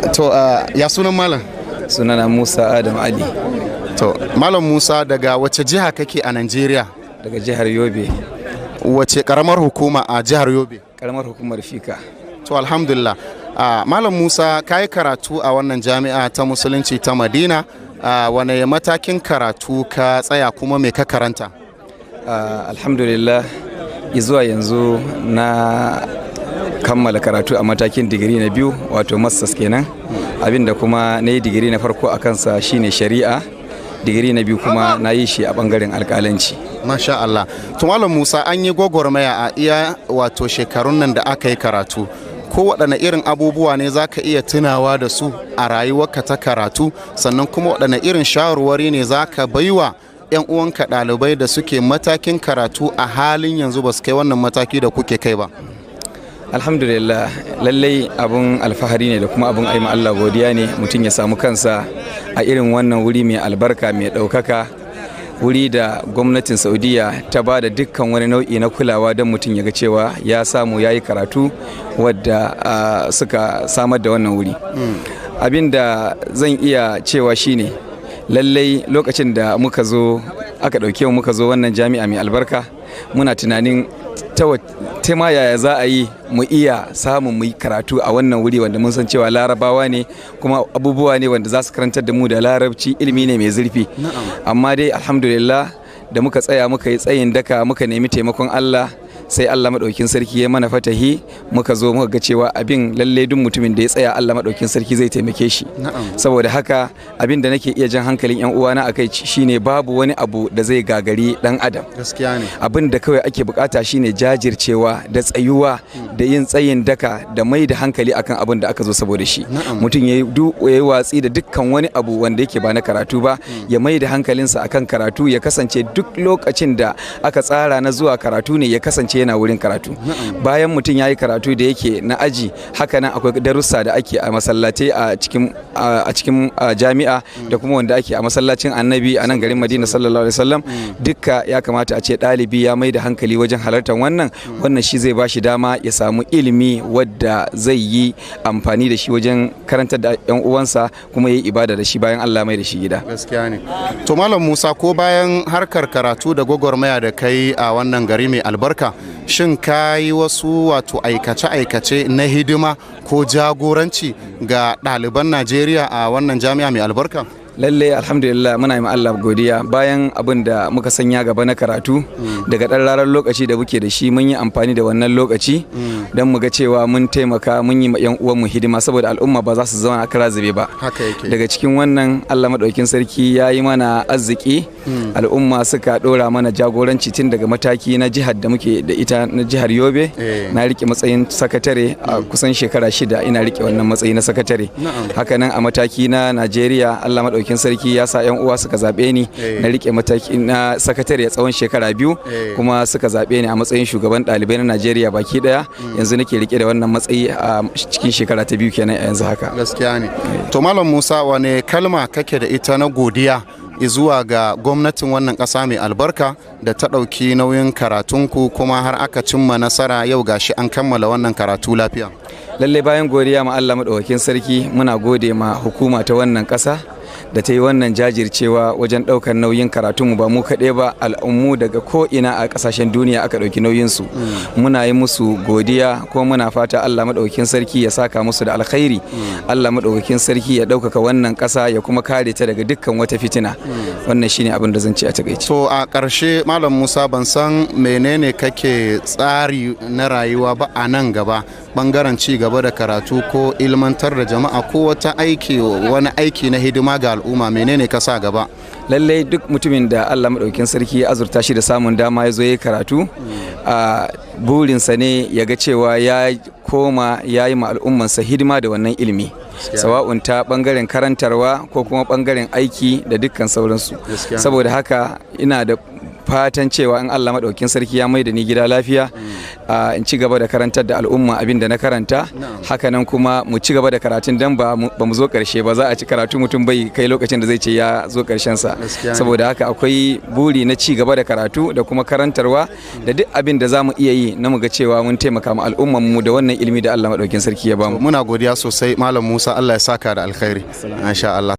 To, ya sunan malam? Sunana Musa Adam Ali. To, Malam Musa, daga wace jiha kake a Najeriya? Daga jihar Yobe. Wace karamar hukuma a jihar Yobe? Karamar hukumar Fika. To, alhamdulillah. Malam Musa, ka yi karatu a wannan jami'a ta Musulunci ta Madina. Wane matakin karatu ka tsaya, kuma me ka karanta? Alhamdulillah, zuwa yanzu na kammala karatu a matakin digiri na biyu, wato masters kenan. Abinda kuma na yi digiri na farko a kansa shine shari'a, digiri na biyu kuma na yi shi a bangaren alkalanci. Masha Allah. To, Malam Musa, an yi gwagwarmaya a iya wato shekarun nan da aka yi karatu. Ko waɗanne irin abubuwa ne za ka iya tunawa da su a rayuwarka ta karatu, sannan kuma waɗanne irin shawarwari ne za ka baiwa 'yan uwanka ɗalibai da suke matakin karatu a halin yanzu, ba su kai wannan mataki da kuke kai ba? Alhamdulillah, lallai abun alfahari ne da kuma abun aima Allah godiya ne mutum ya samu kansa a irin wannan wuri mai albarka, mai ɗaukaka, wuri da gwamnatin Saudiya ta ba da dukkan wani nau'i na kulawa don mutum ya ga cewa ya samu ya yi karatu, wadda suka samar da wannan wuri. Abin da zan iya cewa shine lallai lokacin da muka zo, aka ɗauke mu muka zo wannan jami'a mai albarka, muna tunanin ta ma yaya za a yi mu iya samun mu yi karatu a wannan wuri, wanda mun san cewa Larabawa ne, kuma abubuwa ne wanda za su karantar da mu da Larabci, ilimi ne mai zurfi. Amma dai alhamdulillah, da muka tsaya muka yi tsayin daka, muka nemi taimakon Allah, sai Allah maɗaukin sarki ya mana fatahi, muka zo muka ga cewa abin lalle duk mutumin da ya tsaya, Allah maɗaukin sarki zai taimake shi. Saboda haka abin da nake iya jan hankalin yan uwana akai shine babu wani abu da zai gagari dan adam. Gaskiya ne. Abin da kawai ake bukata shine jajircewa da tsayuwa da yin tsayin daka da mai da hankali akan abin da aka zo saboda shi. Mutum ya yi watsi da dukkan wani abu wanda yake ba na karatu ba, ya mai da hankalinsa akan karatu, ya kasance duk lokacin da aka tsara na zuwa karatu ne, ya kasance yana wurin karatu. Bayan mutum ya yi karatu da yake na aji, haka nan akwai darussa da ake a masallatai a cikin jami'a da kuma wanda ake a masallacin Annabi a nan garin Madina sallallahu alaihi wasallam. Dukka ya kamata a ce ɗalibi ya mai da hankali wajen halartar wannan. Wannan shi zai bashi dama ya samu ilimi wadda zai yi amfani da shi wajen karantar da yan uwansa, kuma ya yi ibada da shi bayan Allah mai da shi gida. Gaskiya ne. To, Malam Musa, ko bayan harkar karatu da gwagwarmaya da kai a wannan gari mai albarka, shin ka yi wasu wato aikace-aikace na hidima ko jagoranci ga ɗaliban Najeriya a wannan jami'a mai albarka? Lalle, alhamdulillah, muna yi Allah godiya. Bayan abin da muka sanya gaba na karatu, daga ɗan rarar lokaci da muke da shi, mun yi amfani da wannan lokaci don mu ga cewa mun taimaka, mun yi ma 'yan uwanmu hidima, saboda al'umma ba za su zama kara zube ba. Haka yake. Daga cikin wannan, Allah maɗaukin sarki ya yi mana arziki, al'umma suka ɗora mana jagoranci tun daga mataki na jihar da muke da ita, na jihar Yobe. Na rike matsayin sakatare a kusan shekara 6, ina rike wannan matsayi na sakatare. Hakanan a mataki na Najeriya, Allah maɗaukin sarki ya sa 'yan uwa suka zaɓe ni, na rike mataki na sakatare a tsawon shekara 2, kuma suka zaɓe ni a matsayin shugaban ɗalibai na Najeriya baki ɗaya. Yanzu nake rike da wannan matsayi a cikin shekara ta biyu kenan a yanzu haka. Gaskiya ne. To, Malam Musa, wane kalma kake da ita na godiya zuwa ga gwamnatin wannan ƙasa mai albarka da ta ɗauki nauyin karatunku, kuma har aka cimma nasara, yau gashi an kammala wannan karatu lafiya? Lallai, bayan godiya ma Allah maɗaukakin sarki, muna gode ma hukuma ta wannan ƙasa da ta yi wannan jajircewa wajen ɗaukar nauyin karatunmu. Ba mu kaɗai ba, al'ummu daga ko'ina a ƙasashen duniya aka ɗauki nauyinsu. Muna yi musu godiya, kuma muna fata Allah maɗaukakin sarki ya saka musu da alkhairi, Allah maɗaukakin sarki ya ɗaukaka wannan ƙasa, ya kuma kare ta daga dukkan wata fitina. Wannan shine abin da zan ce a takaice. To, a ƙarshe, Malam Musa, ban san menene kake tsari na rayuwa ba a nan gaba, bangaren ci gaba da karatu ko ilmantar da jama'a ko wata aiki, wani aiki na hidima ga al'umma, menene ka sa gaba? Lallai, duk mutumin da Allah maɗaukin sarki ya azurta shi da samun dama ya zo ya yi karatu, a burinsa ne ya ga cewa ya koma ya yi ma al'ummansa hidima da wannan ilimi, sawa'un ta bangaren karantarwa ko kuma bangaren aiki da dukkan sauransu. Saboda haka ina da fatan cewa in Allah maɗaukin sarki ya mai da ni gida lafiya, in ci gaba da karantar da al'umma abin da na karanta. Hakanan kuma mu ci gaba da karatun, dan ba mu zo karshe ba. Za a ci karatu, mutum bai kai lokacin da zai ce ya zo karshen sa. Saboda haka akwai buri na ci gaba da karatu da kuma karantarwa da duk abin da za mu iya yi na mu ga cewa mun taimaka ma al'umman mu da wannan ilimi da Allah maɗaukin sarki ya bamu. Muna godiya sosai, Malam Musa, Allah ya saka da alkhairi. Masha Allah.